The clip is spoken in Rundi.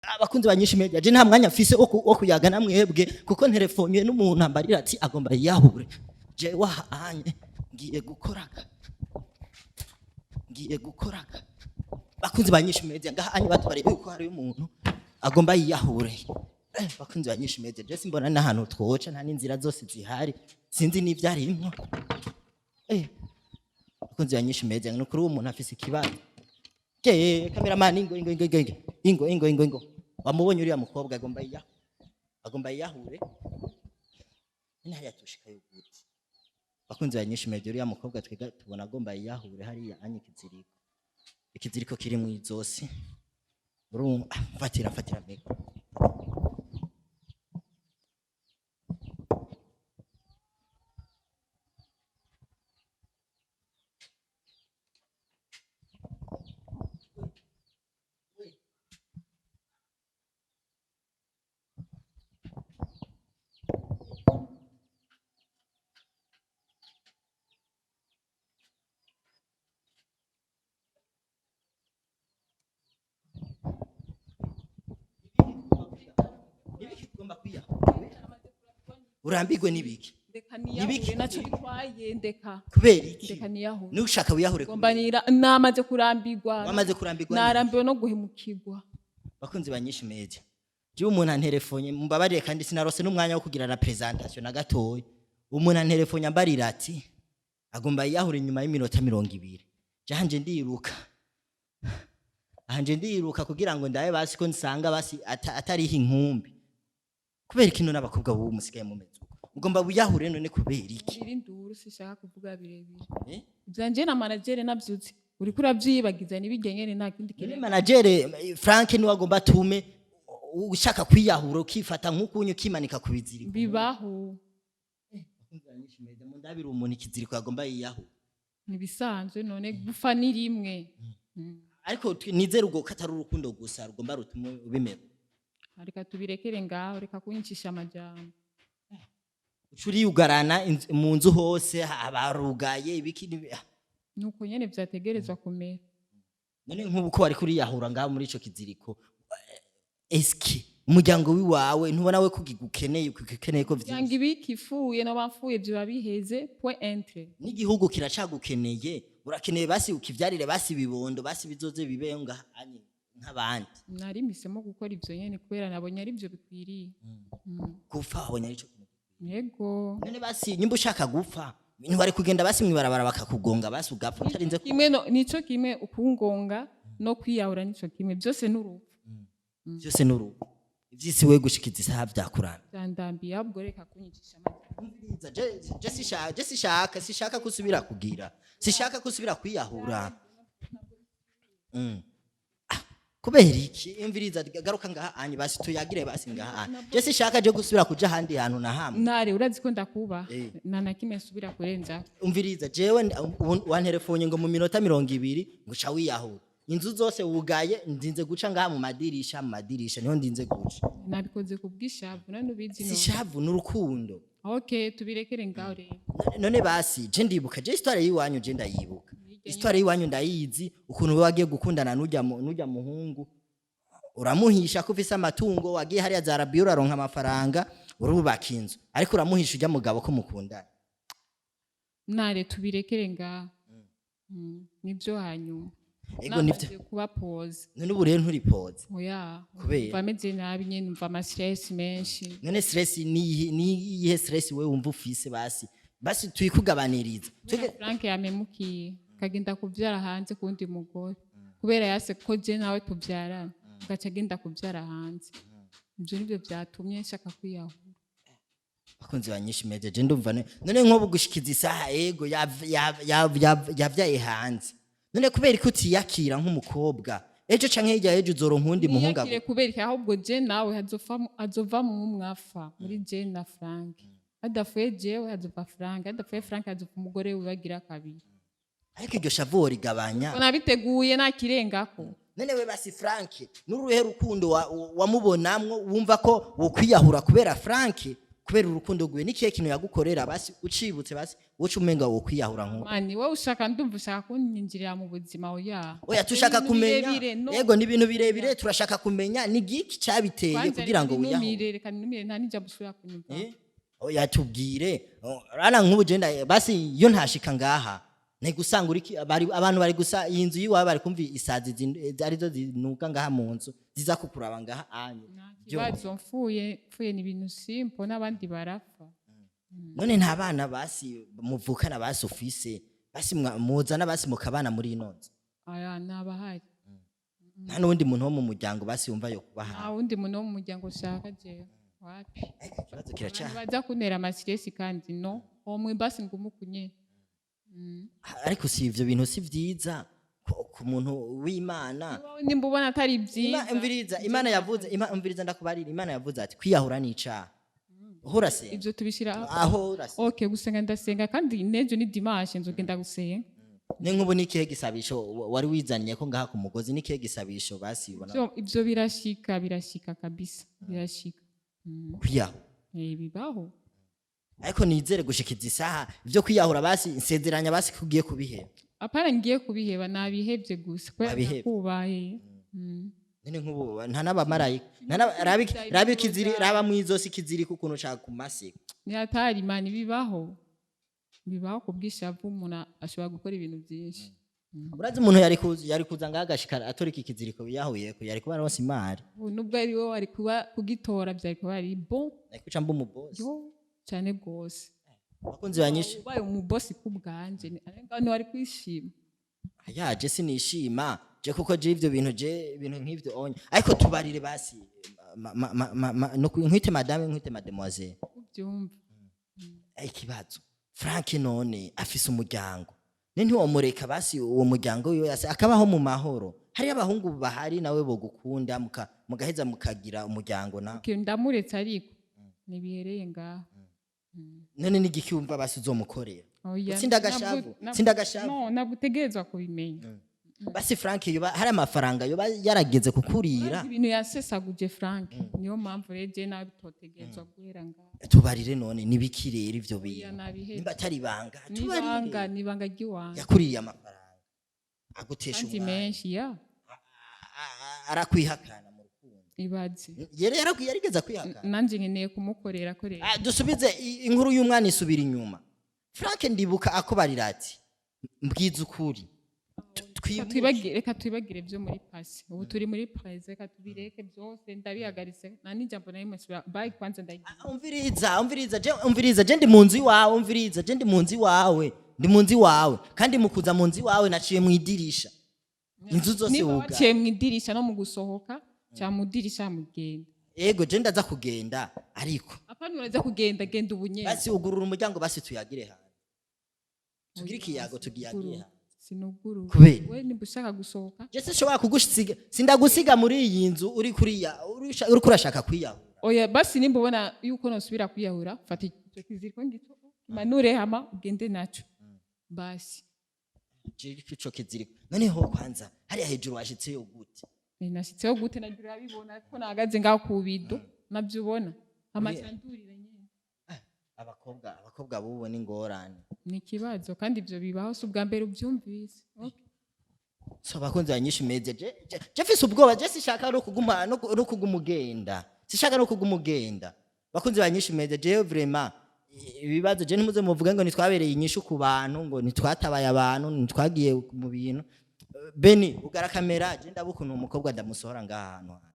Abakunzi ba Nyinshi Media, je nta mwanya mfise wo kuyaga na mwebwe, kuko nterefonywe n'umuntu ambarira ati agomba yiyahure. Jewe ahanye ngiye gukoraga, ngiye gukoraga. Bakunzi ba Nyinshi Media, ngaha anye batubariye yuko hari umuntu agomba yiyahure. Bakunzi ba Nyinshi Media, je simbona n'ahantu twoca, nta n'inzira zose zihari, sinzi n'ivyarimwo. Bakunzi ba Nyinshi Media, ni ukuri uwo muntu afise ikibazo. Ke cameraman, ingo ingo ingo ingo ingo ingo ingo ingo. Wamubonye uriya mukobwa agomba yiyahure. None hariya tushikayo gute? Bakunzi ba Nyinshi Media, uriya mukobwa twega tubona agomba yiyahure hariya anye ikiziriko kiri mu izosi. Urumva, fatira fatira micro. Nibiki ugomba kwiyahura? Urambirwe n'ibiki? Ndeka Nibiki? niyahure, naco bitwaye, ndeka. Kubera iki? Ndeka niyahure. Nushaka wiyahure. Ngomba nira, namaze kurambirwa. Wamaze kurambirwa n'ibiki? Narambiwe no guhemukirwa. Bakunzi ba Nyinshi Media, jewe umuntu anterefonye, mumbabarire, kandi sinarose n'umwanya wo kugira na presentation na gatoya. Umuntu anterefonye ambarira ati agomba yiyahure inyuma y'iminota 20. Janje ndiruka ahanje, ndiruka kugira ngo ndabe basi ko nsanga basi atariho inkumbi. Kubera ikintu n'abakobwa bubu musigaye mumeze uko, ugomba wiyahure none kubera iki? Iri nduru, sishaka kuvuga birebire. Eh? Ivyanje na manager navyutse uriko uravyibagiza nibirya nyene, nta kindi None kintu. manager Frank niwe agomba atume ushaka kwiyahura, ukifata nk'ukunyu ukimanika ku biziriko? Bibaho. Mundabira umuntu ikiziriko agomba yiyahura. Nibisanzwe, none gupfa ni rimwe. Ariko nizere ubwo ko atari urukundo gusa rugomba rutuma ubimera. Reka tubirekere ngaho, reka kunyicisha amajambo. Uca uriyugarana mu nzu hose abarugaye ibiki Nuko nyene vyategerezwa kumera. None nk'ubu ko wariko uriyahura ngaho muri ico kiziriko, eski umuryango wiwawe ntubona we ko ukeneye ko Yanga vyinshi? ibiki ifuye no bapfuye vyoba biheze, point entre. N'igihugu kiracagukeneye, urakeneye basi ukivyarire basi ibibondo basi bizoze bibeho ngahanye nk'abandi. Narimisemo gukora ivyo nyene kubera nabonye ari vyo bikwiriye. Gupfa wabonye arico kintu? Yego. None basi nyimba ushaka gupfa, ntiwari kugenda basi mwibarabara bakakugonga basi ugapfa utarinze Kimwe no, nico kimwe, ukungonga no kwiyahura nico kimwe, byose n'urupfu. Byose n'urugo ivyisi we gushikiza isaha vyakurana. Vyandambiye, ahubwo reka kunyicisha amajambo. Umviriza, je sishaka kusubira kugira, sishaka kusubira kwiyahura. Kubera iki? Imviriza, garuka ngaha anye basi tuyagire basi ngaha anye. Je sishaka je gusubira kuja ahandi hantu na hamwe. Ntare, urazi ko ndakuba. Eh. Nta na kimwe nsubira kurenzako. Umviriza, jewe ubu wanterefonye ngo mu minota 20 ngo uca wiyahura, inzu zose wugaye, ndinze guca ngaha mu madirisha, mu madirisha niho ndinze guca. Nabikoze ku bw'ishavu, none ubizi Si none. Ishavu n'urukundo. Okay, tubirekere ngaho rero. None basi je ndibuka, je histoire y'iwanyu je ndayibuka, histoire y'iwanyu ndayizi, ukuntu we wagiye gukundana n'ujya muhungu, uramuhisha ko ufise amatungo, wagiye hariya za Arabiya uraronka amafaranga, urubaka inzu, ariko uramuhisha ujya mugabo ko mukundana. Ntare, tubirekere ngaho. Nibyo hanyuma. Ego, nivyo. Namaze kuba pose. None ubu rero nturipoze? Oya. Kubera? Mva meze nabi nyene, numva ama stress menshi. None stress ni iyihe stress we wumva ufise? Basi basi tuyikugabaniriza. Frank yamemukiye akagenda kubyara hanze kuwundi mugore, kubera yase ko je nawe tubyarana, agaca agenda kubyara hanze. Ibyo nibyo byatumye nshaka kwiyahura. Bakunzi ba Nyinshi Media, je ndumva none nkobu gushikiza isaha, ego yavyaye hanze, none kubera ko utiyakira nk'umukobwa, ejo canke hirya y'ejo uzoronka uwundi muhungu. Niyakire kubera iki? Ahubwo je nawe hazovamwo umwafa muri je na Frank. Hadafuye jewe hazova Frank, hadafuye Frank hazova umugore wiwe agira kabiri. Ariko iryo shavu worigabanya. Ngo nabiteguye nakirengako. None we basi Frank n'uruhe rukundo wamubonamwo wumva ko wokwiyahura kubera Frank? Kubera urukundo rwiwe, n'ikihe kintu yagukorera basi ucibutse, basi woca umenga wo kwiyahura nko? Mani, wowe ushaka, ndumva ushaka kunyinjirira mu buzima, oya. Oya, tushaka Ibintu kumenya. birebire, no. Yego, ni ibintu birebire, turashaka kumenya ni giki cyabiteye Kwanza kugira ngo reka wiyahure. ninumire, reka ninumire, nta n'ijambo usubira kunyumva. Eh? Oya, tubwire. Oh, rana nk'ubu je basi iyo ntashika ngaha ni gusanga uri bari abantu bari gusa iyi nzu yiwawe, bari kumva isazi arizo zinuka ngaha mu nzu, ziza kukuraba ngaha anyu. Nta kibazo, mfuye mfuye, ni ibintu simple, n'abandi barapfa. None nta bana basi muvukana basi ufise, basi muzana basi mukabana muri ino nzu? Aya ntabahari. Nta n'uwundi muntu wo mu muryango basi wumva yo kuba Nta hafi? wundi muntu wo mu muryango ushaka jewe, wapi. Ariko ikibazo Abantu kiracahari. baza kuntera amasiresi kandi no omwe basi ngumukunye. Ariko si ivyo bintu si vyiza ku muntu w'Imana. Nimba ubona atari byiza. Umviriza, Imana yavuze, umviriza ndakubarira, Imana yavuze ati kwiyahura ni icaha. Uhora senga? Ivyo tubishira Aho urasenga? Okay, gusenga ndasenga, kandi nejo ni dimanche, nzogenda gusenga. Ni nk'ubu ni ikihe gisabisho wari wizaniye ko ngaha ku mugozi? Ni ikihe gisabisho basi ubona? Ivyo birashika, birashika kabisa, birashika. Kwiyahura? Eh, bibaho. Ariko nizere gushikiza isaha ivyo kwiyahura basi nsezeranya basi ko ugiye kubiheba. Apana ngiye kubiheba, nabihevye gusa kubera Wabihevye. nakubaye. None nk'ubu nta n'abamarayika, nta raba ikiziri, raba mw'izosi ikiziriko ukuntu cakumase. Ni hatari mani, bibaho, bibaho. Kubwishavu umuntu ashobora gukora ibintu byinshi. Urazi umuntu yari kuza ngaha agashika atora iki kiziriko biyahuyeko, yari kuba aronse imari. Ubu nubwo ari wowe wari kuba kugitora, byari kuba ari bon. Nari kuca mba umubosi. Yo, cyane rwose. Abakunzi banyishe. Ubaye umubosi kubwanje ariko ntiwari kwishima. Yaje sinishima je, kuko je ivyo bintu, je ibintu nk'ivyo onye. Ariko tubarire basi, no nkwite madame, nkwite mademoiselle? Ubyumva. Ikibazo, Frank none afise umuryango, ne ntiwomureka basi uwo muryango wiwe akabaho mu mahoro? Hariyo abahungu bahari nawe bogukunda, mugaheza mukagira umuryango na Okay, ndamuretse ariko ntibihereye ngaha. None n'igiki wumva basi uzomukorera? Oya, Utsinda agashavu, tsinda agashavu. No, ntabwo utegerezwa kubimenya. Basi Frank yoba hari amafaranga yoba yarageze kukurira? Ibintu yasesaguje Frank, niyo mpamvu rero je nawe bitotegerezwa guhera ngaha. Tubarire none nibiki rero ivyo Oya, bintu? nabihevye. Nimba atari ibanga, Nibanga. tubarire. Nibanga ry'iwanjye. Yakuriye amafaranga, agutesha Kandi umwanya. menshi ya. Arakwihakana mu rukundo. Ibaze. Yari yarigeze kwihakana. Nanjye nkeneye kumukorera korera. Ah, dusubize inkuru y'umwana isubira inyuma. Frank ndibuka akubarira ati mbwiza ukuri. Reka reka twibagire byo muri passé, ubu turi muri présent. Reka tubireke byose, ndabihagaritse, nta n'ijambo na rimwe nsubira. Bye, kwanza ndagiye. Umviriza, umviriza, je umviriza, je ndi mu nzu iwawe, umviriza, je ndi mu nzu iwawe, ndi mu nzu iwawe, kandi mu kuza mu nzu iwawe naciye mu idirisha, inzu zose Niba wugaye. waciye mu idirisha no mu gusohoka, cya mu idirisha mugenda. Ego, je ndaza kugenda ariko Apana, uraza kugenda, genda ubu nyene. Basi ugurura umuryango, basi tuyagire hanze, tugire ikiyago, tugiyagire hanze. Sinuguru. Kubera? We nimba ushaka gusohoka. Je sinshobora kugusiga, sindagusiga muri iyi nzu uri kuriya uriko urashaka kwiyahura. Oya, basi nimba ubona yuko nosubira kwiyahura, fata icyo kiziriko ngicyo manure hama ugende naco basi. Je ico kiziriko noneho kwanza hariya hejuru washitseyo gute? Nashitseho gute? Nagira urabibona ko nahagaze ngaho ku bido, nabyo ubona amasandurire nyene. Abakobwa bubu ni ingorane. Ni ikibazo, kandi ibyo bibaho, si ubwa mbere ubyumvise. Okay. So abakunzi banyinshi meze, je mfise ubwoba, je sishaka no kuguma no kuguma ugenda, sishaka no kuguma ugenda. Bakunzi banyinshi meze, je vraiment ibibazo je ntimuze muvuge ngo ntitwabereye inyishu ku bantu, ngo ntitwatabaye abantu, ntitwagiye mu bintu. Beni ugara kamera, je ndaba ukuntu umukobwa ndamusohora ngaha hantu hanze.